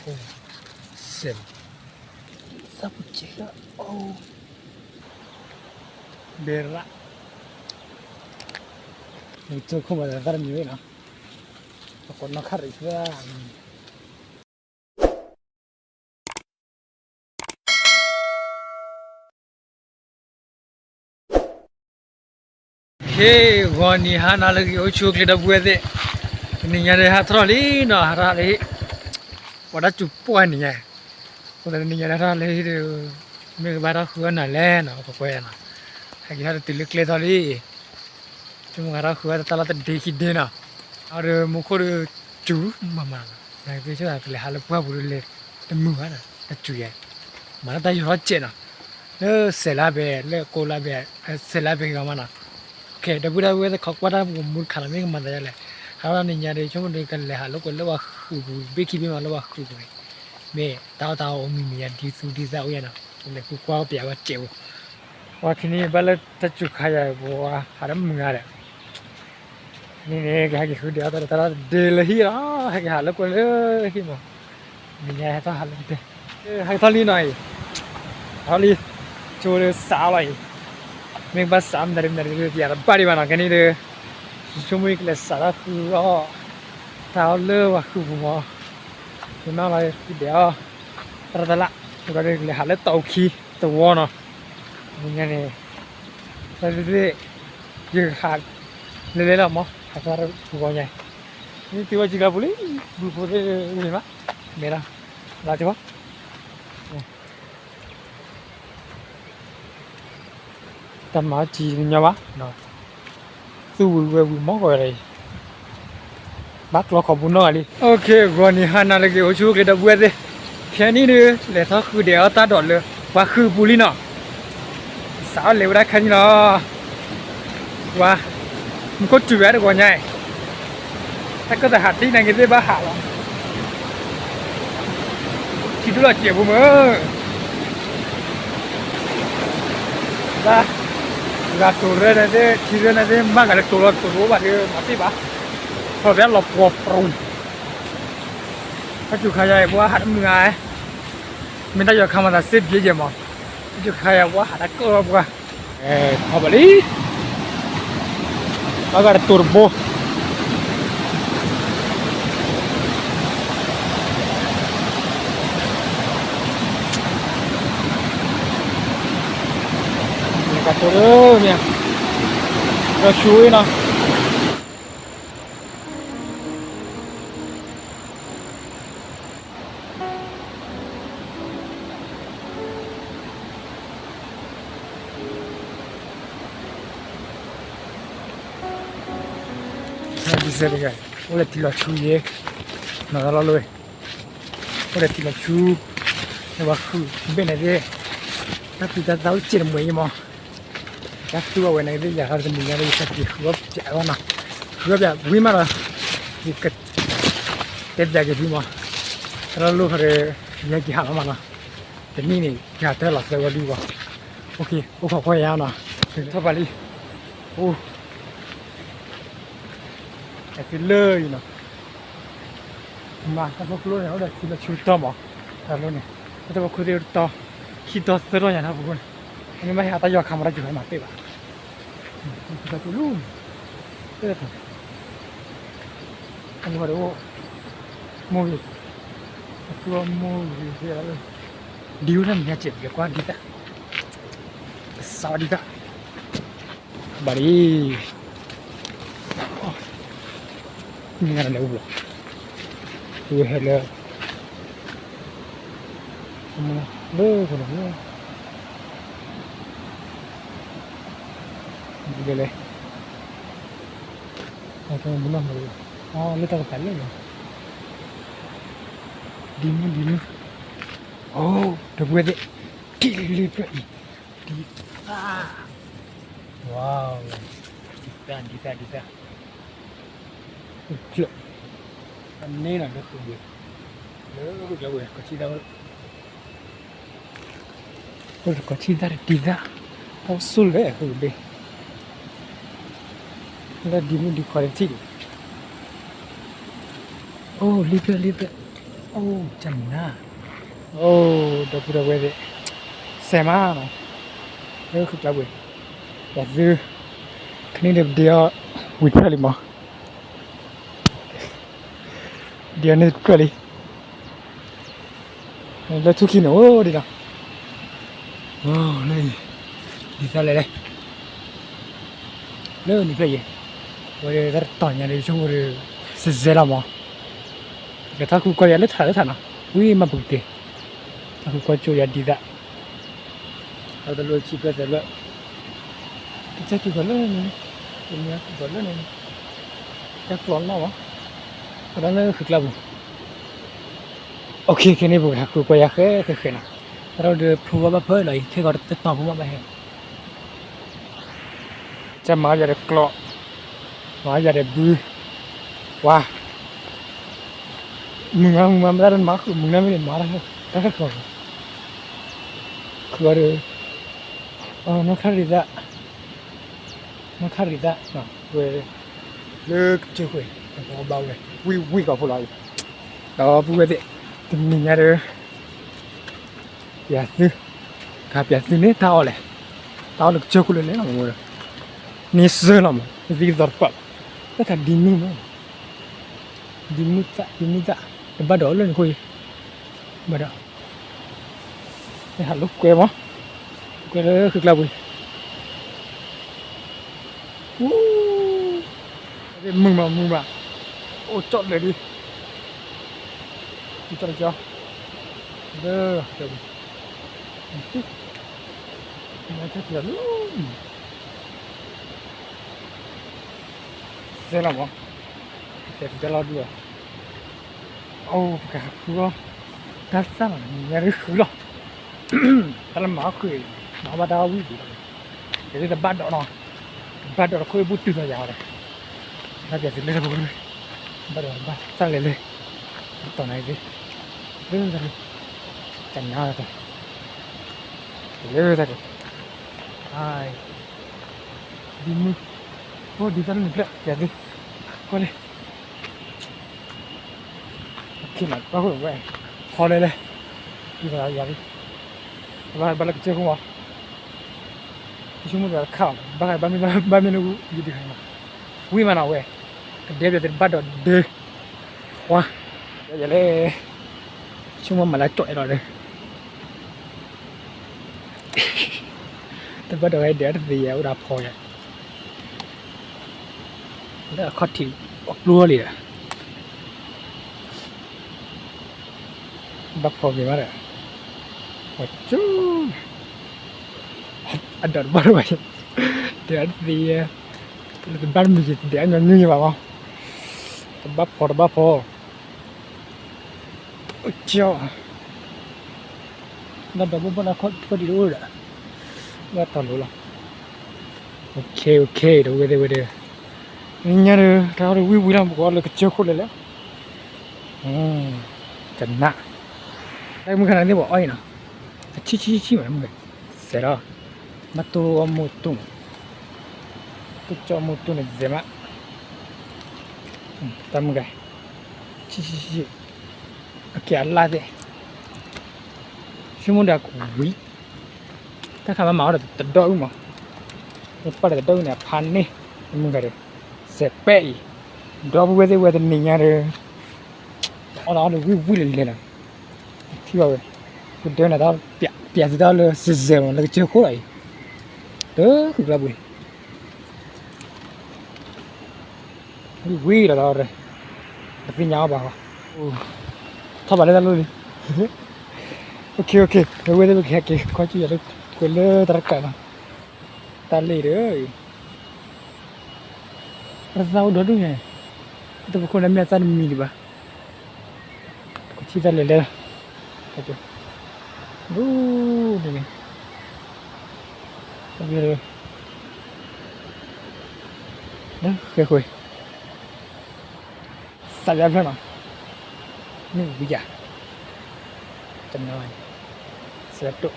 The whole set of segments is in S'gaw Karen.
စဲး, သးပူၤစဲး, အိၣ်, ဘဲရၣ်, မ့ၢ်ကၠိခိၣ်မၤသးတမံၤဝဲနီၤ, ပကိးနီၢ်ခါရံၣ်သၢ ဟ့ၣ် ဂီၤနံၤဟါနၤလၢအဂ့ၤ အိၣ်ဆူၣ်အိၣ်ချ့ဒီပုၢ်ဝဲၢ်သ့ၣ်, တနံၤညါဒီးဟးထီၣ်လံနီၤ, ဟးထီၣ်လံ, ပှၤတၢ်စူၤပှၢ်နံၤညါ, အဃိသတးတနံၤညါဒီးဟးထီၣ်လံဒီး, မ့ၢ်ကဘၣ်ထီၣ်ဃုအီၣ်နၤလဲၣ်နီၤ, ပကွဲနီၤ, ဟဲက့ၤဟဲတတုၤလၢကျဲထီၣ်လံ, ဆိကမိၣ်ဟးထီၣ်ဃုအီၣ်တၢ်လီၢ်တဒ့ခံဒ့နီၤ, အဒီးမူခိၣ်ဒီးစူၤမးမးနီၤ, နကသ့ဆိကမိၣ်ကလဲၤဟးလၢပှၢ်ပူၤဒီးလဲၤတမုာ်ဘၣ်နီၤ, တစူၤယဲ, မၤတၢ်ယီၤထီၣ်စဲးနီၤ, လၢစဲးလါဘဲ လၢကိလါဘဲ, စဲးလါဘဲဂၤမးနီၤ, ကဲ ဒီပုၢ်ဒီဝဲၢ်သ့ၣ် ခိးကွၢ်တၢ်မူတခါနီၤ, မ့ၢ်ကမၤသးဒ်လဲၣ်, ဟးထီၣ်နံၤညါဒီး ဆိကမိၣ်ဒီးကလဲၤဟးလိာ်ကွဲလၢပှၤဃုာ်ပူၤ ဘ့ၣ်ခံဘ့ၣ်မးလၢပှၤဃုာ်ပူၤန့ၣ်, မ့ၢ်တၢ်အီၣ်တၢ်အီအိၣ်မံၤမံၤယါ ဒ်သူဒ်သၣ်အိၣ်ယါနီၤ, လဲၤဃုကွၢ်ပျးဝဲစဲးပူၤ, ပှၤခံနံၤဘၣ်လၢတၢ်စူၤခါယၤ ပှၤဟးတမုာ်ဂၤဒီး န့ၣ်န့ၣ် ကဟဲက့ၤဃုဒဲးအီၣ်တၢ်ဒီးတၢ်လီၢ်တဒ့လၢဟံၣ်လီၤ, ဟဲက့ၤဟးလိာ်ကွဲလၢဟံၣ်မး, နံၤညါဟဲထီၣ်ဟးလၢဒဲး, ဟဲထီၣ်လံနီၤအံၤ, ထီၣ်လံ, ဆိလၢစးလီၤအံၤ, မ့ၢ်ကဘၣ်စးမနုၤမနုၤ ပယၤတဘၣ်ဒံးဘၣ်နီၤ, ကဲန့ၣ်ဒီး, ဆိကမိၣ်ကလဲၤစးတၢ်ဃုအီၣ်, တၢ်အီၣ်လၢပှၤဃုာ်ပူၤမး, ယမ့ၢ်လီၤဃုဒဲးအီၣ်, တၢ်လီၢ်တၢ်လၢ်, ယကလဲၤဟးလၢတီအခံသဝီနီၤ, နံၤညါန့ၣ် တၢ်သ့ၣ်သ့ၣ် ယကဟး လဲၤလဲၤလီၤမး ဟးထီၣ်တပူၤဃီညါ, မ့ၢ်တုၤဝဲကံၤကလါပူၤလံ, ဘုဖိသ့ၣ်ဂ့ၤမး, မဲာ်လီၤ, လီၤကီ, တၢ်မၤအီၣ်ကံၤညီဘၣ်, သူၣ်ဝံၤဝဲဝံၤမးကီးဝဲဒၣ်အံၤ, ဘၣ်ကျီခီၣ်ဘိနီၢ်ဂၤလံ, ဂီၤနံၤဟါနၤလၢအဂ့ၤ အိၣ်ဆူၣ်အိၣ်ချ့ဒီပုၢ်ဝဲၢ်သ့ၣ်, ခဲနံၣ်ဒုး လဲၤထီၣ်ဃုဒဲးအီၣ်တၢ်ဒီးလၢ ပှၤဃုာ်ပူၤလံနီၤ စးထီၣ်လဲၤဝဲဒၣ်ခဲနံၣ်လီၤ, ဝါ, မူခိၣ်တုၤဝဲတဂီၤညါအံၤ, တၢ်ကၢၣ်သးဟးတံၢ်နာ်က့ၤသ့ၣ်ဘၣ်ဟးလီၤ, ထံဒိၣ်လီၤစဲးဖိမး, ဂၤတိၤရဲၣ်န့ၣ်သ့ၣ် ထံရဲၣ်န့ၣ်သ့ၣ် မၤဂၤလၢတိၤလီၤတိၤတအိၣ်ဘၣ်ဒီး မၤတ့ၢ်ဘၣ်, ထီၣ်ဖဲလီၤပှီၤပြူၤ တၢ်စူၤခါယၤအံၤ ပှၤဟးတမုာ်ဧါ, မ့ၢ်တၢ်ယီၤခါမၤသးစ့ဘျ့ယဲၢ်မး, တၢ်စူၤခါယၤပှၤဟးတၢ်ကၢၣ်ပှၤ, ထီၣ်ဘၣ်လံ, အဂၤတတိၤတဘိ, ကတိၤလၢမ့ၢ်, ဒီးဆူဝဲနီၤ ဒ်စဲးတဂၤ, အိၣ်ဒီးထံလီၤဆူယဲ, နီၤလီၤလီၤဝဲ, အိၣ်ဒီးထံလီၤဆူ, လၢပှၤဃုာ်ဘ့ၣ်န့ၣ်သ့ၣ်, တၢ်သူတၢ်သၣ်အိၣ်စဲးတမှဲၤအံၤမး, တၢ်သူအဝဲန့ၣ်သ့ၣ် ယၤထီၣ်တနံၤညါလၢယကက့ၤဃုအီၣ်ပျးအီၤနီၤ, ဃုအီၣ်ပျးဝံၤမးဒီး, ယက တဲပျးက့ၤသုမး, တၢ်လၢလိၣ်ခီဒီး, ယဟဲက့ၤဟးလီၤမးနီၤ, တနံၣ်န့ၣ် ယဟးတၢ်လီၤသၢဝီဒံးဝီ, အိၣ်ခိးကွၢ်ယၤနီၤ, ထီၣ်ပာ်လံ, အိၣ်, အဲၣ်သုလၢအံၤနီၤ, မၤတၢ်ဖိကျိန့ၣ် အိၣ်ဒီးထံလီၤဆူတီမး, တၢ်လၢန့ၣ်, တၢ်ဖိကျိသ့ၣ်တတီ, ခံတီသၢတီညါထီၣ်ပူၤန့ၣ်, မ့ၢ်ဘၣ်ဟဲအတၢ်ယီၤခါမးတၢ်စူၤခါမးတ့ၢ်ဘၣ် တၢ်တူၢ်လူၢ်, တၢ်တူၢ်, အဝဲဒၣ်အိၣ်, မိၢ်ဂ့ၤ, အသူအမိၢ်ဂ့ၤ, ဒ်အိၣ်တၢ်မဲာ်ညါစဲးပျဲကွၢ်ဒ်သၣ်, ကစးဒ်သၣ်, ဘၣ်လံ, မ့ၢ်ဂၤလဲၤအိၣ်ဘျီ, ဝဲဟဲလၢ လၢ, လဲၤလဲၤ, လၢတၢ်ကပၤလၢ, ဒ်မုၢ်ဒ်မုၢ်, အိၣ် ဒီပုၢ်ဝဲၢ်သ့ၣ်, ဒ်လံလံဖျၢၣ်အံၤ, ဒ်သၣ်, ဝါ, ဒ်သၣ်ဒ်သၣ်ဒ်သၣ် ဖျၢၣ်, အန့ၣ်လီၤလၢဃုာ်ဘ့ၣ်, လၢဃုာ်ဘ့ၣ်ဝဲ ကီၢ်ဆံသၣ်, ကီၢ်ဆံသၣ်တဒ်သၣ်, တၢ်အိၣ်ဆူၣ်လၢဃုာ်ဘ့ၣ်, လၢဒ်မုၢ်ဒ်ခွါတထံၣ်, အိၣ်လံဖျၢၣ်လံဖျၢၣ်, အိၣ် ကနၣ်, အိၣ် ဒီပုၢ်ဒီဝဲၢ်သ့ၣ်, စဲးမးနီၤ, လၢခုၣ်ကျါပူၤ, ယသု, ခန့ၣ်ဒီးပဒ့အီၤ, ဝံၤဖျၢၣ်လံမး, ဒ့အီၤန့ၣ်ဖျၢၣ်လံ, လၢထူၣ်ခံန့ၣ်အိၣ်ဒံးနီၤ, လၢ, ဒ်သိးလဲၣ်လဲၣ်, လၢနံၤဖျၢၣ်ယဲ, ဝဲဒၣ်တၢ်တတီၤညါဒီး ဆိကမိၣ်ဒီး, စဲးစဲးလီၤမး, ဒီးထါဃုကွၢ်ယၤလၢထးလၢထးနီၤ, ဝံၤမၤပူၤက့ၤ, ထါဃုကွၢ်ကၠိယၤဒ်သိး, အတလိၣ်ခံဖျၢၣ်သၢဖျၢၣ်, ကစၢ်က့ၤဂီၤလၢန့ၣ်, ကမ့ၢ်က့ၤဂီၤလၢန့ၣ်, ကစၢ်ကျီနီၣ်မး, ကဒီးလၢခုၣ်ကျါပူၤ, အိၣ်ခ့ ခဲန့ၣ် ပကဟးဃုကွၢ်ယၤဃဲဃဲဃဲနီၤ, တၢ်ဒီးဖုဝါဘၣ်ဖၢလီၤအံၤ ခဲဂီၤတတီၤဖိမးဘၣ်ဟဲ ကမၤယၤဒီးကျီ, မၤယၤဒီးဘု, ဝါ, မုာ်မးမုာ်မး မ့ၢ်တၢ်တမၤဃုာ်မုာ်နီၢ်မ့ၢ်န့ၣ် မၤတၢ်တၢ်ဃီ, ခုအီၤဒီး, နီၢ်ခါရံၤသး, နီၢ်ခါရံၤသး, ဝဲ, လၢကစၢၢ်ခိၣ်, ဘၣ်ဝဲ, ဝံၣ်ဝံၣ်ကီၢ်ဖိလီၤအံၤ, ဒီပုၢ်ဝဲၢ်သ့ၣ်, တနံၤညါဒီး ပျးသု, ကပျးသုန့ၣ် တၢ်အီၣ်လဲၣ်, တၢ်အီၣ်လၢကစၢၢ်ခိၣ်လဲၣ်လဲၣ်လီၤမး, န့ဆၢလီၤမး သံကသီတပှၢ်, တၢ်ခးဒံမုၢ်မး, ဒံမုၢ်သၣ် ဒံမုၢ်သၣ်, တဘၣ်ဒီးလၢနခိၣ်အံၤ, ဘၣ်ဒီး, ဟးလိာ်ကွဲမး, ကွဲလၢခုၣ်ကျါပူၤ မုာ်မးမုာ်မး, အိၣ်ကၠီၣ်လၢာ်လံ, အိၣ်ကၠီၣ်လၢာ်ကၠီ, လၢ, လၢ, စဲလီၤမး, စဲတလီၤဒူၣ်, အိၣ် ပကဟးဃုလီၤ, တၢ်သၣ်လီၤ နံၤညါဒုးဃုလီၤ, တၢ်လၢမၤအီၣ်ဃုာ်, မၤဘၣ်တၢ်အီၣ်ဝံၣ်ဒံးလီၤ, ယဒုးတဘၣ်ဒီးနီၤ, တဘၣ်ဒီးတခိၣ်အံၤဘူၣ်တုၤလီၤယၤဒီး, တၢ်ပျးသုလၢတပူၤ, ဘၣ်ဒီးဘၣ်တၢ်လဲၤလၢ, တီၢ်နၤအံၤသ့, လၢတၢ်, ကနါတၢ်, လၢတၢ်, ဒ်မုၢ်, အိၣ်ဒ်တၢ်လၢနဖျၢၣ်ပျးသု, ကွၢ်လၢ ခီလဲၣ်လဲၣ်, တုၤသးယၤလံ, ဘၣ်ဘၣ်လၢကစၢၢ်ခိၣ်မး, ယဆိကမိၣ်တဂၤတခါအီၤ ဘၣ်ဘၣ်မ့ၢ်ဘၣ်မ့ၢ်န့ၣ် ယဒုးဟဲမး, ဝံၣ်မးနီၤဝဲ, ကဒဲဘျဲးသ့ၣ်တဘၣ်ဒီးဒၢ, ဝါ, ယလဲၣ်, ဆိကမိၣ်မၤလၢကၠီၣ်အဲၣ်လီၤဒီး တဘၣ်ဒီးဝဲဒၣ်တသ့ယဲၢ် အိၣ်ဒီးဖီယဲၢ်, လၢအခီၣ်ထံးအကျိလံဒီး ဘၣ်ဖီက့ၤဘၣ်ဒီး ပှၤကၠူ အဒီးတဘၣ်ဒီးဘၣ်ယဲၢ်, ဒဲးအတသ့ယဲၢ်, တဘၣ်တမံၤယဲၢ် ဒဲးအညီနုၢ်ယဲၢ်ဘၣ်မး, တဘၣ်ဖီတဘၣ်ဖီ ကၠီ, လၢဒီးဘၣ်ဘၣ်လၢခီၣ်ထံးတအိၣ်ဒီး, ဘၣ်တီၤလိၤလီၤ, အိၣ်ခ့ အိၣ်ခ့ ဒီးဝဲဒၣ်ဝဲဒၣ်, နံၤညါဒီး တၢ်အီၣ်ဒီးဝံၣ်ဝံၣ်လီၤ ပကအီၣ်လၢကစၢၢ်ခိၣ်လဲၣ်လဲၣ်, ကနၣ်, တၢ်မုၢ်ခါန့ၣ်သ့ၣ်ပှၤအီၣ်အံၤနီၤ, အဆံၣ်ဆံၣ်ဆံၣ်ဆံၣ်မး မုၢ်ဂဲၤ, စဲးလီၤ, ဘၣ်တိၢ်အီၣ်မိၢ်တိၢ်မး, တိၢ်ကၠီၣ်မိၢ်တိၢ်န့ၣ်စဲးမး, တၢ်မုၢ်ဂဲၤ, ဆံၣ်ဆံၣ်ဆံၣ်ဆံၣ်, အကဲအလၣ်သ့ၣ်, ဆိကမိၣ်ဒီးဝံၤ, တၢ်ခါမၤမၤအီၣ်ဒီးတဒီအုၣ်မး, ပာ်ဒီးတဒီအုၣ်န့ၣ် အဖးန့ၢ်, မုၢ်ဂဲၤဒီး, စဲးပဲအံၤ, ဒီပုၢ်ဝဲၢ်သ့ၣ်ဝဲတနံၤညါဒီး, အီၣ်ဒီးအီၣ်ဒီးဝံၣ်ဝံၣ်လၢလဲၤလီၤ, ထံၣ်ဘၣ်ဝဲ, ပဒၢနၤတၢ်, ပျးသုတၢ်လၢစဲးစဲးမး လၢကစၢၢ်ခိၣ်လီၤအံၤ, တၢ်ခုၣ်ကျါပူၤ ဝံၤဝံၤလီၤလီၤရၢ, ပသ့ၣ်ညါအီၣ်ဘၣ်ဃီ, ထီၣ်ဘၣ်လၢတၢ်လိၣ်လံ, အိၣ်ခ့ အိၣ်ခ့ ဝဲသ့ၣ်ပကဟဲက့ၤခီကၠူယၤလၢ ကွဲးလၢတၢ်တကျးလီၤ, တၢ်လ့ၣ်ဒီး, အသၣ်အိၣ်ဒီဒူၣ်ညါ, တပခိၣ်န့ၣ်မ့ၢ်အသၣ်တမံၤဒံးဘၣ် ကထံၣ်တၢ်လဲၤလဲၤလီၤ, ဒ်န့ၣ်, လၢဃဲဃဲ, စးယါဖျၢၣ်နီၤ, မ့ၢ်ဝံၤယၤ, တနီၤ, စးတိၣ်,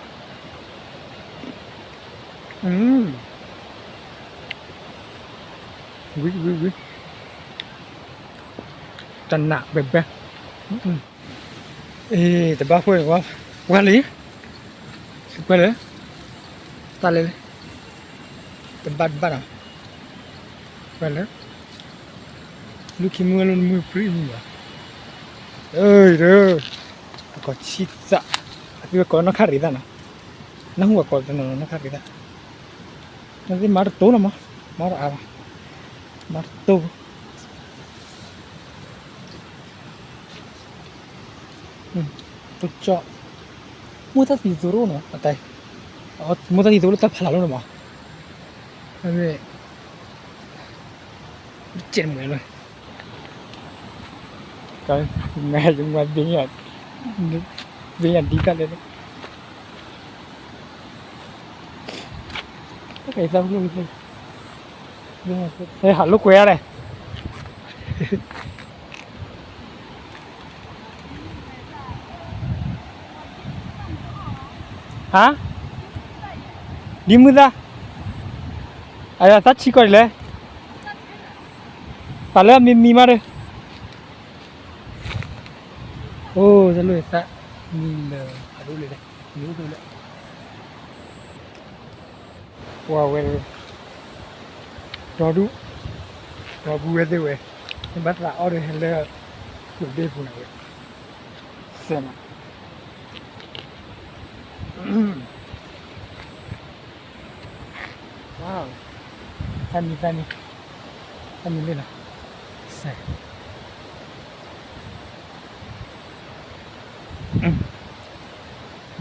ဝံၤဝံၤဝံၤ, တနးဘဲဘဲ, အ့ တဘၣ်ဃိန့ၣ် ပှၤလံ, ပှၤလၢ, တၢ်လဲၣ်လဲၣ်, တဘၣ်တဘၣ်နီၤ, ပှၤလၢ, လူၢ်ခံမုၢ်ဝဲလၢနမုၢ်ပြံမုၢ်ဘၣ်, အၢ တ, အကိးဆံသး, အသုဝဲကိးနီၢ်ခါရံသၣ်နီၤ, နၢ်ဟူအကိးတနီၤနီၤနီၢ်ခါရံသၣ်, နသ့ၣ်မၤတတိၤလီၤမး, မၤတအါဘၣ်, မၤတတိၤ တကၠီ, မိၢ်သၣ်သံသိရိနီၤ, အတၢ်, မိၢ်သၣ်သံသိရိလၢတၢ်ဖးလီၤလီၤမး, မ့ၢ်, တကဲးမွဲလီၤ, မ့ၢ်ယမၤဘ့ၣ်ညါ, ဘ့ၣ်ညါဒ်သၣ်လဲၣ်, တၢ်ကဲးသၣ်ဖျိ, ဟဲဟးလိာ်ကွဲအါလဲၣ် ဟါ, ဒ်မုၢ်သၣ်, အသၣ်ဆံးကီးဒ်လဲၣ်, ပာ်လၢအမံမံမးဒီး, အိၣ်တလိၣ်သၣ်, မံလၢအဒိၣ်လဲၣ်, မံအိၣ်တလဲၣ် ပှၤဝဲ, ဒီဒူၣ်, ဒီပုၢ်ဝဲၢ်သ့ၣ်ဝဲ, ဘၣ်သးအီၣ်ဒီးဟဲလၢ, ယိၤဒ့ပူၤန့ၣ်ဝဲ, စဲးမး, သၣ်မံသၣ်မံ, သၣ်မံလၢနီၤ, စဲး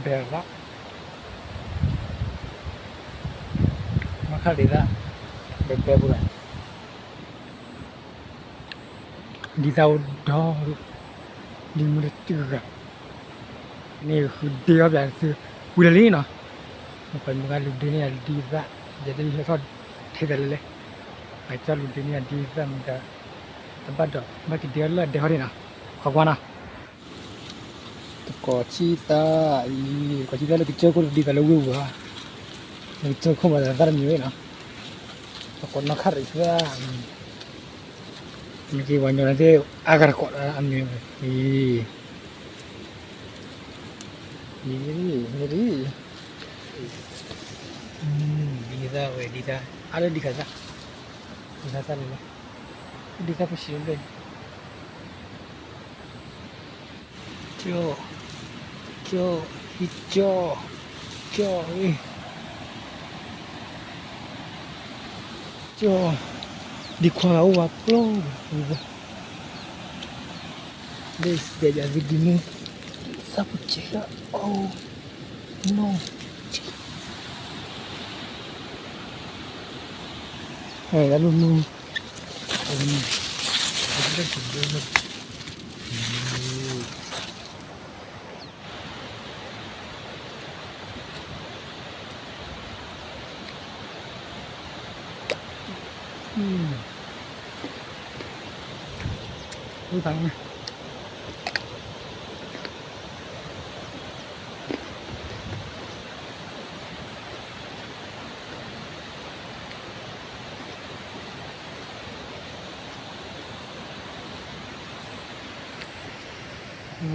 ဘဲရး, မၤခါဒ်သၣ်, ဘဲဘဲပူၤလီၤ, ဒ်သၣ်အိၣ်ဒီဒူၣ်, ဒ်မုၢ်တဂၤ, န့ၣ်ဃုဒ့အီၣ်ပၠးသု, ဝံၤလၢလံနီၤ, ပှၤမုၢ်ဂၤလူၤဒ့န့ၢ်ယၤဒ်သၣ်, ယဲဒ်ဟဲထီၣ်ထဲသးလဲၣ်လဲၣ်, အကၢ်လူၤဒ့န့ၢ်ယၤဒ်သၣ်မတၤ, တဘၣ်ဒီး ဘၣ်ကဒ့အီၣ်လၢအဒဲဟီဒ့နီၤ, ခီကွၢ်နီၤ တကိးဆံသၣ်အံၤ, တကိးဆံသၣ်လၢကစၢၢ်ခိၣ်ဒ်သိးလၢဝ့ၢ်ပူၤဧါ, လၢကစၢၢ်ခိၣ်မၤသးတမံၤဝဲနီၤ, တကိးနီၢ်ခါရံသၣ်, မ့ၢ်က့ၤပှၤညီနုၢ်သ့ၣ်အါဂၤတကိးအမံၤအံၤ, မ့ၢ်ရံ, ဒ်သၣ်ဝဲဒ်သၣ်, အါလၢဒ်ခါသၣ်, ဒ်သၣ်သၣ်လၢလၢ, ဒ်သၣ်ဖိဆံးလၢ ကၠီ, ကၠီ, ဟံးကၠီ, ကၠီ, ကၠီ, ဒ်ခွါဂၤအိၣ်ဝဲကျီ, ဒ်စဲးယၤသုဒ်မုၢ်, သၣ်ဖိဆံးလၢအအိၣ်, နီၢ်, လၢမုၢ်,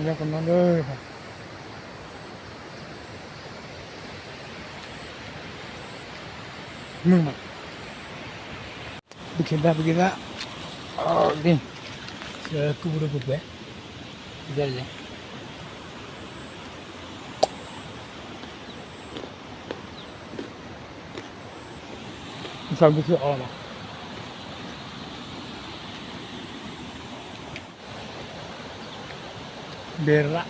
လၢကမၤလၢ, မုာ်မး, ပက့ၤသၣ် ပက့ၤသၣ်, လၢကူပူၤဒီးပှဲၤပှဲၤ, လဲၤလဲၤ, သၣ်ဘုၣ်ခိၣ်အီလီၤမး, ဘဲရး,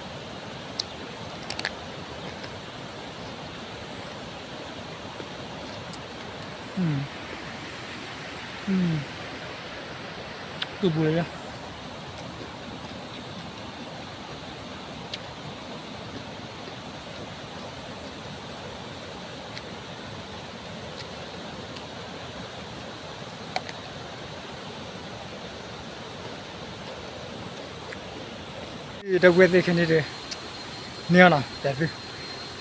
တူၢ်ပူၤလၢယၤ ဒီပုၢ်ဝဲၢ်သ့ၣ်ခဲန့ၣ်ဒီး, န့ၢ်အီၤနီၤ ယၤသု,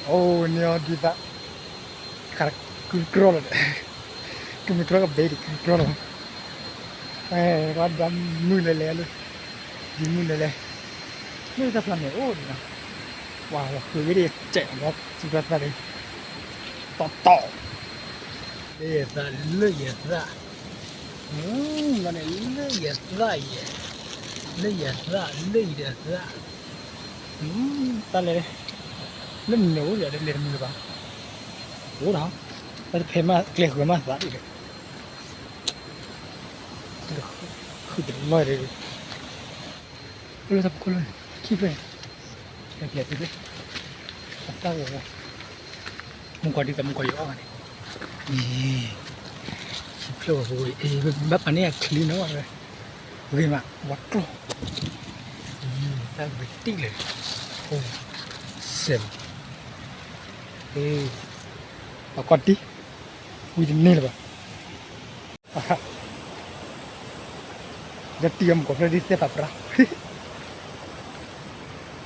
အိၣ်န့ၢ်အီၤဒ်သၣ်, ခးကုကြီလီၤဒီး, ကမုၢ်ကြီကဘဲဒံးကုကြီလီၤ, ဝဲဒၣ်မုၢ်လဲၤလဲၤလၢ, ဒ်မုၢ်လဲၤလဲၤ, မ့ၢ်တၢ်ဖျါန့ၣ်အိၣ်ဒံးနီၤ ပှၤဃုာ်ဂ့ၤဒ်စဲးလီၤ စူၤတၢ်သၣ်န့ၣ် တီတီ လၢယသး လၢယသး လၢယသးယဲ လၢယသး လၢယသး တၢ်လဲၤ လၢမနုၤအိၣ်ဒီးလဲၤတမုာ်လၢၤဘၣ် အိၣ်ဒီး တၢ်တဖဲမး ကျဲဃုာ်မးသးဒ်လဲၣ် ဃုာ်တလီၢ်ဒီး အိၣ်လၢတၢ်ပခိၣ်လၢ ခံဖျၢၣ် ကျဲကျဲဖျၢၣ် အတၢ်ဂီၤဂီၤ မုၢ်ကီၤဒ်သိးမုၢ်ကီၤယီၤအီၣ်ဂၤန့ၣ် ခံဖျၢၣ်ဝဲပူၤ ဘၣ်ပာ်န့ၢ်အချံနီၤဝဲ ဂ့ၤမး ဝါကျိၣ် တၢ်ဂ့ၤတံၢ်လဲၣ် စဲး ပှၤကီၢ်တံၢ် ဝံၤတန့ၢ်လၢၤဘၣ် ဒီးတ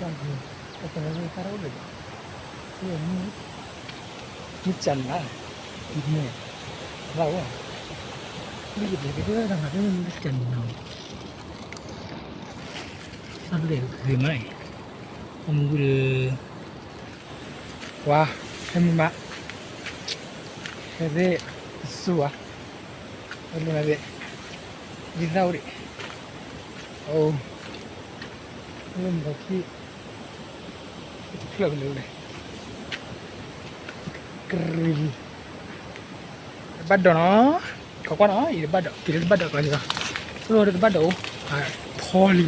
ံၢ်အမုၢ်ကီၢ်ဖျၢၣ်ဒ်သဲပာ်ပြၢ် မုၢ်ကၢ်နၤ မုၢ်ကၢ်နၤ တၢ်လဲၤဂ့ၤမးအံၤ အမုၢ်ဒီး ဝါ ဟဲမုၢ်မး ဟဲသ့ၣ် တစူၢ်ဧါ ဝဲလိၣ်နၤသ့ၣ် ဒ်သၣ်အိၣ်ဒံး အိၣ် လၢမုၢ်ကီၢ်ခံ တဖျၢၣ်ကလၢာ်န့ၣ် ကရံၣ် တဘၣ်ဒိးနီၤ ကွၢ်ကွၢ်နီၤ အံၤတဘၣ်ဒိး က့ၤလၢတဘၣ်ဒိးကျါန့ၣ်လီၤ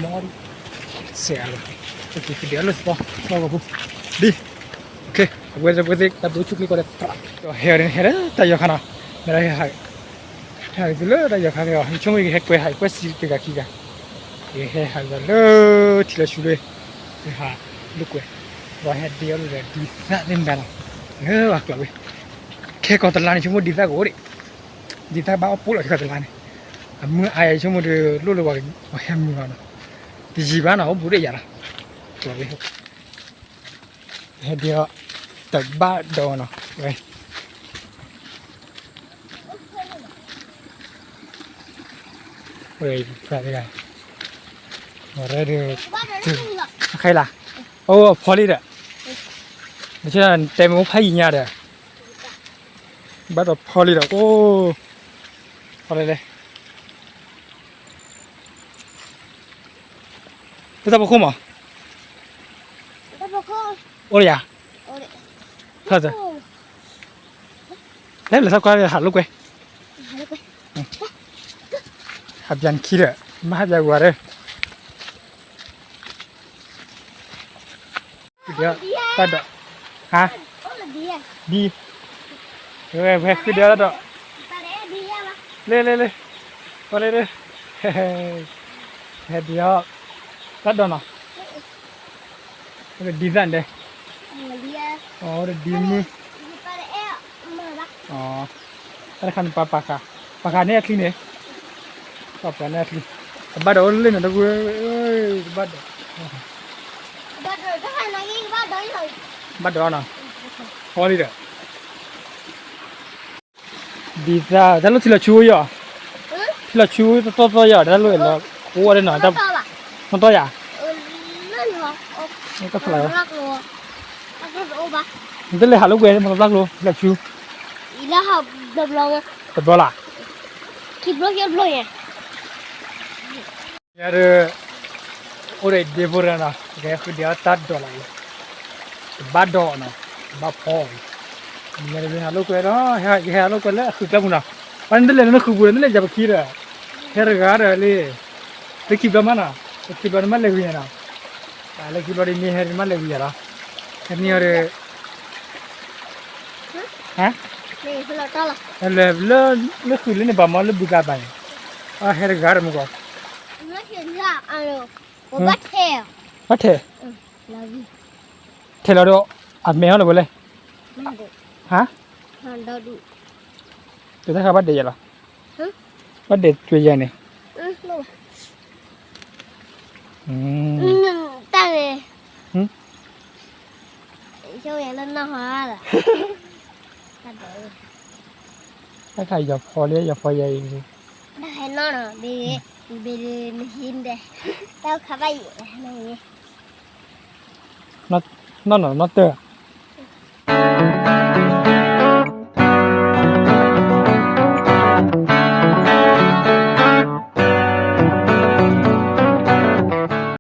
ဆိၣ်လီၤတဘၣ်ဒိး ဖီလံမး စဲးအါလီၤ က့ၤကဒံးအလီၢ်သီ လီၢ်ကပူၤ ဒ် အဝဲသ့ၣ် တၢ်ဘျုးဆူၣ်ချ့ကီးဒီး ဟဲဟဲလၢတၢ်ယီၤခါနီၤ မ့ၢ်ဟဲဟး ဟဲဟးက့ၤလၢတၢ်ယီၤခါက့ၤအီၤ ယဆိကမိၣ်ယကဟဲကွဲးဟး ကွဲးစံးတဂၤခံဂၤ ယဟဲဟးလၢထံလီၤဆူလၢ ယဟးလိာ်ကွဲ ပှၤဟဲဒ့အီၣ်လိာ်ဒီးဒ်သၣ်သ့ၣ်မတၤနီၤ လၢပှၤကျီၤဝဲ ခဲကီၢ်တလါန့ၣ် ဆိကမိၣ်ဒ်သၣ်ကအိၣ်ဒံး ဒ်သၣ်ဘၣ်အီၣ်ပူလီၤခဲကီၢ်တလါန့ၣ် အမုၢ်အါယဆိကမိၣ်ဒီး လိၣ်လၢပှၤဟဲမုၢ်လီၤနီၤ တယံာ်ဘၣ်နီၤ အိၣ်ဘူးဒီးယၤလီၤ ကျီၤဝဲ ဟဲဒ့အီၣ် တဘၣ်ဒိးနီၤ ဝဲ ဝဲ ဖျါတဂၤ ဝဲဒီး ခဲလၢာ် အိၣ်ဖီလံဒီး တဲမ့ၢ်အိၣ်ဖးယံၤညါဒီး ဘၣ်ဒီးဖီလံဒီး အိၣ် ဖီလံလဲၣ် လၢတၢ်ဖီခိၣ်မး အိၣ်လၢယၤ ဖျါတ လဲၤလၢသးကွၢ်ဟးလိာ်ကွဲ ဟးပျးနခံဒီး မ့ၢ်ဟးပျးဝၤဒီး ဃုာ်ဒီးတၢ်ဒိး ဟါ ဒ် ဝဲဃုာ်ဒီးတၢ်ဒိး လၢလၢလၢ ပှၤလၢလၢ ဟဲဒ်အီၣ် တၢ်ဒိးနီၤ ဒ်သၣ်ဒဲး အိၣ်ဒီးဒ်မုၢ် တၢ်တခါန့ၣ်ပှၤပာ်ဃာ် ပာ်ဃာ်န့ၢ်အချံန့ၣ် ပာ်ဃာ်န့ၢ်အချံ တဘၣ်ဒီးအိၣ်လၢန့ၣ်တဝဲ တဘၣ်ဒီး ဘၣ်ဒီးနီၤ ဖီလံဒီး ဒ်သၣ် တၢ်လိၣ်ထံလီၤဆူယီၤ ထံလီၤဆူတတီတီယီၤ တၢ်လိၣ်လီၤ အိၣ်ဝဲဒၣ်နီၤ တတီယၤ တၢ်ဖျါ နတလဲၤဟးလိာ်ကွဲ မ့ၢ်တဘျါကျိ ထံလီၤဆူ တဘျီလၢ် ယၤဒီး အိၣ်ဒီးဒ့ဖိရနီၤ ကဲဃုာ်ဒ်အီၣ်တၢ်ဒိးလီၤအံၤ တဘၣ်ဒိးနီၤ တဘၣ်ဖီအံၤ ယၤဒီးဟးလိာ်ကွဲလီၤ ယဟဲဟးလိာ်ကွဲလၢအဃုာ်ကျါပူၤနီၤ ပှၤနတလဲၤလၢနဃုာ်ပူၤဒီး နလဲၤယၤပခံဒီး ဟဲတဂၤဒီးလံ လၢခံဘျီမးနီၤ လၢခံဘျီနမ့ၢ်လဲၤဝံၤယၤနီၤ လၢခံဘျီဒီးမ့ၢ်ဟဲနမ့ၢ်လဲၤဝံၤယၤလီၤ ဟဲန့ၣ်အီၤဒီး ဟါ လဲၤလၢ လၢဃုာ်လၢန့ၣ်ဘၣ်မး လၢဘုကါဘၣ်န့ၣ် အဟဲတဂၤဒီးမ့ၢ်ကီး ဘၣ်ထဲး ထဲးလီၤဒီး အမဲာ်ဟီၣ်လၢၤဝဲလဲၣ် ဟါ တၢ်တခါဘၣ်ဒဲးယၤလီၤ ဘၣ်ဒဲးကွံာ်ယၤန့ၣ် တၢ်န့ၣ် တၢ်ခါယီၤဖီလံ ယီၤဖီယၤအံၤ တၢ်ဟဲနီၢ်နီၤ ဘ့ၣ် ဘ့ၣ်မဟံးဒဲး တၢ်ခါဘၣ်ယံၤ နီၢ် နီၢ်နီၢ်နီၢ်တၢၢ်,